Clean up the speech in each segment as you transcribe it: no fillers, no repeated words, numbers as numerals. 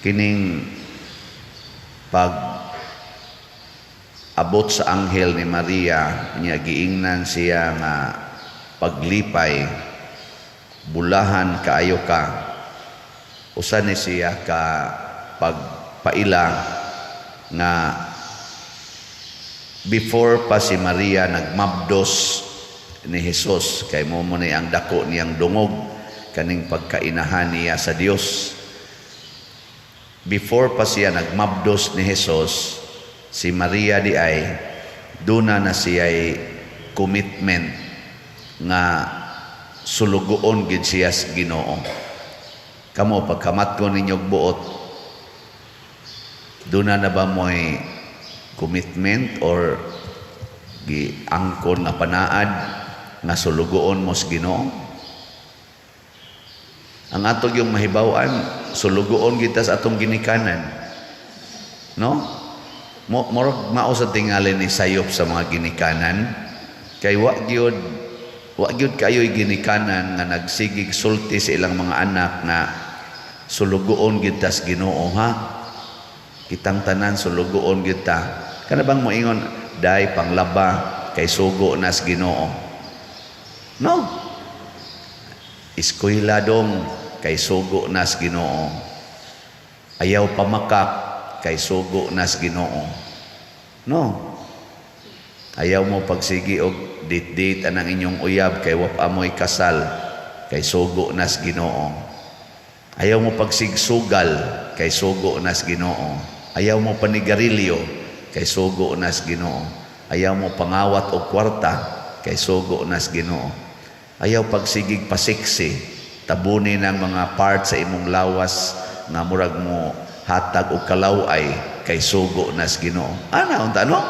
Kining pag abot sa anghel ni Maria niya, giingnan siya nga paglipay, bulahan kaayo ka, usa ni siya ka pagpaila nga before pa si Maria nagmabdos ni Jesus, kay mao ni ang dako niyang dungog kaning pagkainahan niya sa Dios. Before pa siya nagmabdos ni Jesus, si Maria di ay duna na siya'y commitment nga sulugoon gid siya sa Ginoo. Kamo, pagkamatko ninyog buot, duna na ba mo'y commitment or giangkon nga panaad nga sulugoon mo sa Ginoo? Ang ato yung mahibaw-an, sulugoon kita sa atong ginikanan. No? Mo murag mao sa tingali ni sayop sa mga ginikanan kay wa gyud kayo'y ginikanan nga nagsigig sulti sa ilang mga anak na sulugoon kita sa Ginoo ha, kitang tanan sulugoon kita. Kana bang moingon, "Day, panglaba kay sugo na sa Ginoo"? No. "Eskwela dong kay sugo na sa Ginoo." "Ayaw pamakak kay sugo na sa Ginoo." No. "Ayaw mo pagsigi og date-date anang inyong uyab kay wa pa mo'y kasal kay sugo na sa Ginoo." "Ayaw mo pagsigsugal kay sugo na sa Ginoo." "Ayaw mo panigarilyo kay sugo na sa Ginoo." "Ayaw mo pangawat og kwarta kay sugo na sa Ginoo." "Ayaw pagsigig pasiksi, tabuni ng mga part sa imong lawas nga murag mo hatag og kalaway kay sugo na sa Ginoo." Ana unta, no?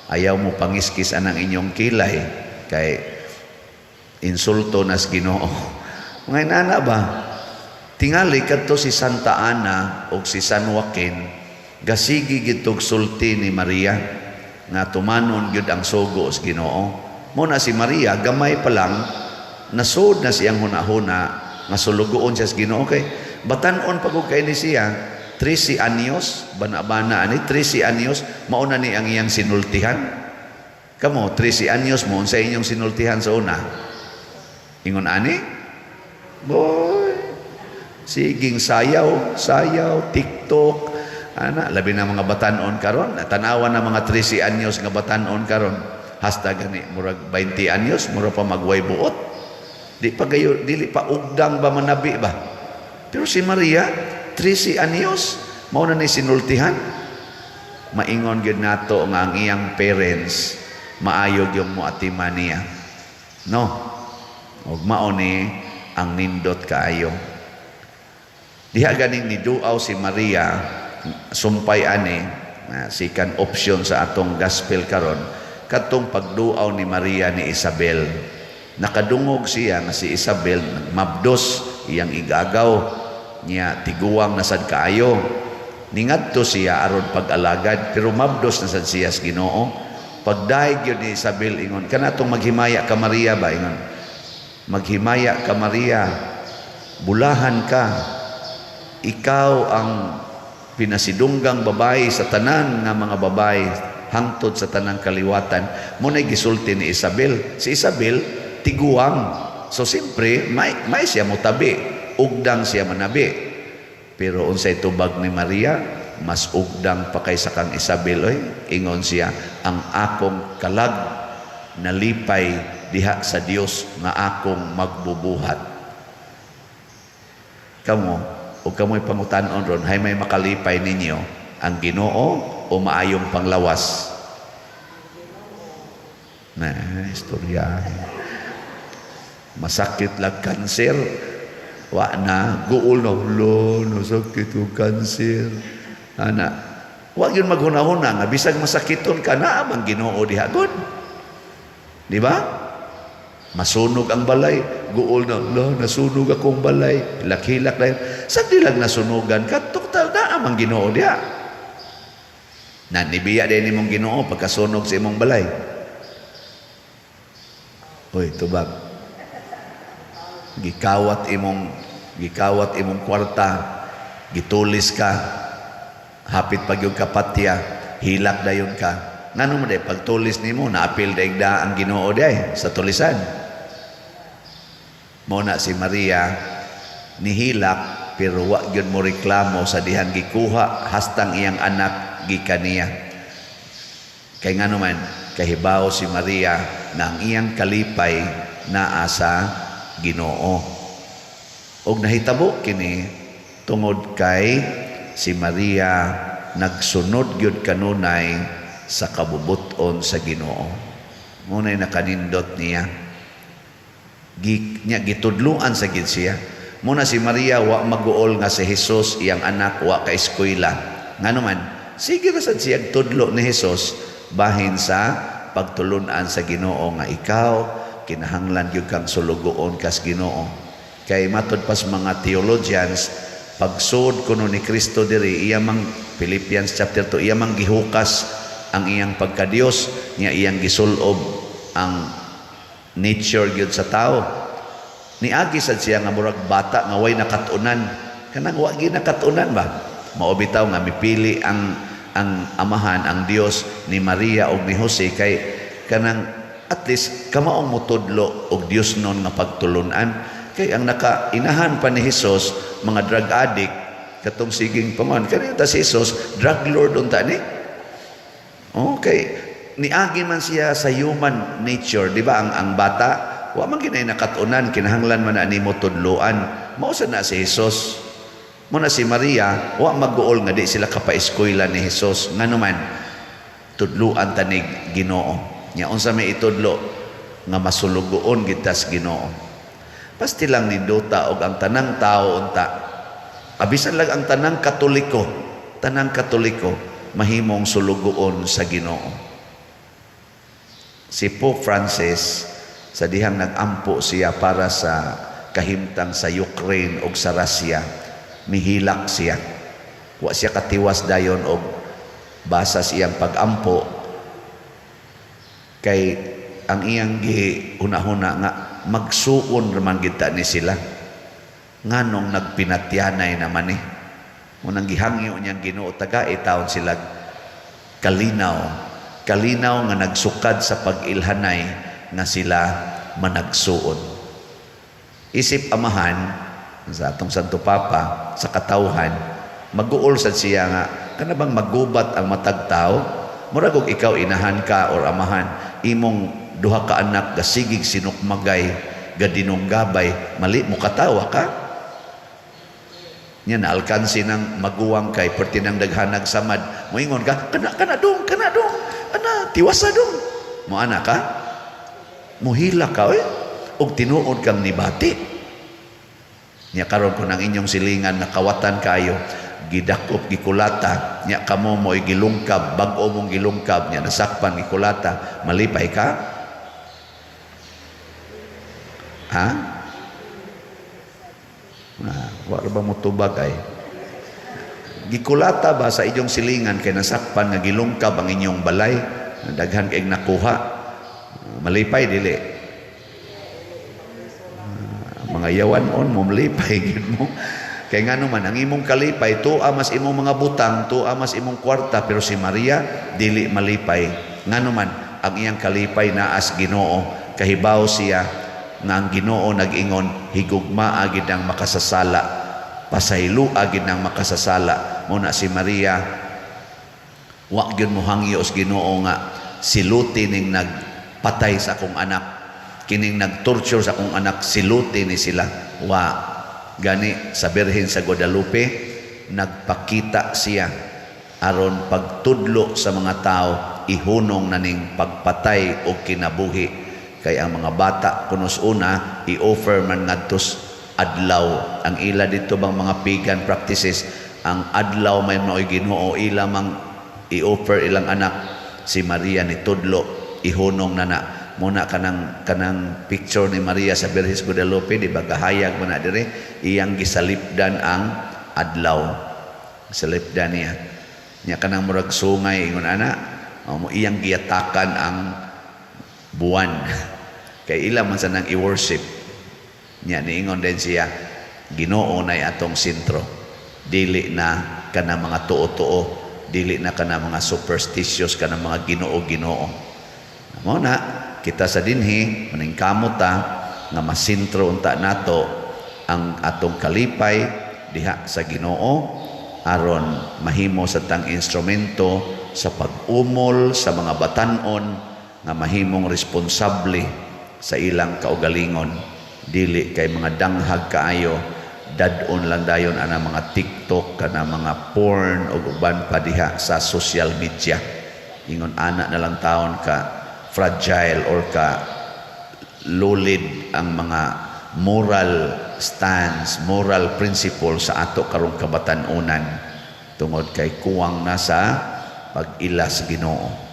"Ayaw mo pangiskis anang inyong kilay kay insulto na sa Ginoo." Mga inana ba? Tingali kadto si Santa Ana o si San Joaquin, gasigi gitog sulti ni Maria nga tumanon gyud ang sugo sa Ginoo. Mo na si Maria gamay pa lang, nasud na siyang hunahuna nga sulugoon siya sa Ginoo kay batan-on pa kay ni siya 13 anyos, bana-bana ani 13 anyos, mao na ni ang iyang sinultihan. Kamo, 13 anyos mo, unsa inyong sinultihan sa una? Ingon ani? Boy, siging sayaw, sayaw, TikTok, ana, labi na mga batanon karon, tanawan na mga 13 anyos nga batanon karon. Hasta gani murag 20 anyos, mura pa magway buot. Di pa gayo, dili pa ugdang ba manabi ba? Pero si Maria, 13 anyos, mao na ni sinultihan. Maingon gyud nato nga ang iyang parents maayo yung moatiman niya. No? Og mao ni ang nindot kaayo. Diha ganing niduaw si Maria sumpay ani na second option sa atong gospel karon, kadtong pagduaw ni Maria ni Isabel. Nakadungog siya nga si Isabel nagmabdos iyang igagaw niya, tiguang na sad kaayo. Ningadto siya aron pag-alagad, pero mabdos na sad siya sa Ginoo. Pagdayeg yun ni Isabel, ingon kanatong "Maghimaya ka, Maria" ba, ingon, "Maghimaya ka, Maria, bulahan ka, ikaw ang pinasidunggang babae sa tanan nga mga babae hangtod sa tanang kaliwatan." Mo na gisulti ni Isabel. Si Isabel tiguang, so siyempre may siya motabi, ugdang siya manabi. Pero unsay tubag ni Maria? Mas ugdang pa kaysa kang Isabel oy. Ingon siya, "Ang akong kalag nalipay diha sa Dios nga akong magbubuhat." Kamo, o kamo'y pangutan-on ron, hay may makalipay ninyo, ang Ginoo o maayong panglawas? Na, istorya. Masakit lang kanser. Wa na, guol na, lo, nasakit og kanser. Ana, wa yun maghuna-huna nga bisag masakiton ka na ang Ginoo diha gud. Di ba? Masunog ang balay, guol na, lo, nasunog akong balay, hilak-hilak na. Sa di lang nasunugan ka, tuktal na ang Ginoo diha. Na nibiya din imong Ginoo pagkasunog sa imong balay. Hoy, tubag. Gikawat imong kwarta. Gitulis ka, hapit pag yung kapatya, hilak dayon ka. Ngano mo day pagtulis nimo, naapil daig da ang Ginoo day sa tulisan. Mao na si Maria nihilak, pero wa gyud mo reklamo sa dihan gikuha hastang iyang anak gikan niya. Kay ngano man, kahibaw si Maria na ang iyang kalipay naa sa Ginoo. Og nahitabo kini tungod kay si Maria nagsunod gyud kanunay sa kabubut-on sa Ginoo. Muna'y nakanindot niya. Nya gitudluan sa gid siya. Muna si Maria wa maguol nga si Jesus iyang anak wa ka eskwela. Ngano man, sige ra sad siya tudlo ni Jesus bahin sa pagtulun-an sa Ginoo nga ikaw kinahanglan gyud kang sulugoon kas Ginoo. Kay matud pas mga theologians, pagsud kuno ni Kristo diri, iya mang Philippians chapter 2, iya mang gihukas ang iyang pagkadiyos niya, iyang gisulob ang nature gyud sa tao. Niagi sad siya nga murag bata nga way nakat-unan, kanang wa gyud nakat-unan ba. Mao bitaw nga mipili ang amahan, ang Dios, ni Maria og ni Jose, kay kanang at least kamaong motudlo og Dios non nga pagtulunan. Kay ang nakainahan pa ni Jesus mga drug addict, katong siging pangon kani ta si Jesus drug lord unta ni. Okay, niagi man siya sa human nature, di ba? Ang bata wa man ginay nakat-unan, kinahanglan man na nimo tudloan. Mao sa na si Jesus. Mo na si Maria wa maguol nga di sila kapaeskwela ni Jesus. Ngano man, tudloan tanig Ginoo. Nya unsa may itudlo? Nga masulugoon kita sa Ginoo. Pasti lang nindota og ang tanang tao unta, abisan lang ang tanang Katoliko, tanang Katoliko mahimong sulugoon sa Ginoo. Si Pope Francis, sa dihang nag-ampo siya para sa kahimtang sa Ukraine ug sa Russia, mihilak siya. Wa siya katiwas dayon og basa sa iyang pag-ampo, kay ang iyang gihuna-huna nga magsuon raman kita ni sila, nganong nagpinatyanay naman eh. Unang gihangyo niyang Ginoo, taga taon sila kalinaw, kalinaw nga nagsukad sa pag-ilhanay nga sila managsuon. Isip amahan sa atong Santo Papa sa katawhan, maguol sad siya nga kana bang magubat ang matag tao. Murag og ikaw inahan ka or amahan, imong duha ka anak gasigig sinukmagay, gadinunggabay, mali mo katawa ka niya na alkansi ng maguwang kay perti ng daghanag samad, moingon ka, "Kana, kana dong, kana dong, ana tiwasa dong." Mo ana ka, muhila ka oy, og tinuod kang nibati niya. Karon kung ang inyong silingan nakawatan kayo, gidakop, gikulata nya, kamo mo'y gilungkab, bag-o mong gilungkab nya, nasakpan, gikulata, malipay ka? Ha? Ah, wa ra ba mo tubag ay? Gikulata ba sa inyong silingan kay nasakpan nga gilungkab ang inyong balay, daghan kay nakuha, malipay dili? Ah, mga yawan on mo, malipay gyud mo. Kay ngano man, ang imong kalipay tuwa mas imong mga butang, tuwa mas imong kwarta. Pero si Maria dili malipay. Ngano man, ang iyang kalipay naas Ginoo. Kahibaw siya nga ang Ginoo nag-ingon, "Higugmaa gid ang makasasala, pasayloa gid ang makasasala." Mo na si Maria wa gyud mo hangyo sa Ginoo nga siluti ning nagpatay sa akong anak, kining nagtorture sa akong anak, siluti ni sila. Wa gani. Sa Birhen sa Guadalupe nagpakita siya aron pagtudlo sa mga tao, ihunong na ning pagpatay o kinabuhi, kay ang mga bata kunos una i-offer man ngadto adlaw. Ang ila dito bang mga pagan practices, ang adlaw may maoy Ginoo, ila mang i-offer ilang anak. Si Maria ni tudlo, ihunong na na. Muna kanang kanang picture ni Maria sa Birhen Guadalupe, di ba gahayag man na dire, iyang gisalipdan ang adlaw, salipdan niya niya kanang murag sungay ingon ana mo, iyang giyatakan ang buwan kay ila man sa nang i-worship niya. Niingon din siya, Ginoo nay atong sentro. Dili na kana mga tuo-tuo, dili na kana mga superstitious, kana mga Ginoo-Ginoo. Mao na kita sa dinhi maningkamot ta nga masintro unta nato ang atong kalipay diha sa Ginoo aron mahimo sa tang instrumento sa pag-umol sa mga batan-on nga mahimong responsable sa ilang kaugalingon, dili kay mga danghag kaayo, dad-on lang dayon ana mga TikTok, kana mga porn ug uban pa diha sa social media. Ingon ana na lang taon ka fragile or ka lulid ang mga moral stance, moral principle sa ato karong kabatan-unan tungod kay kuwang na sa pag-ila sa Ginoo.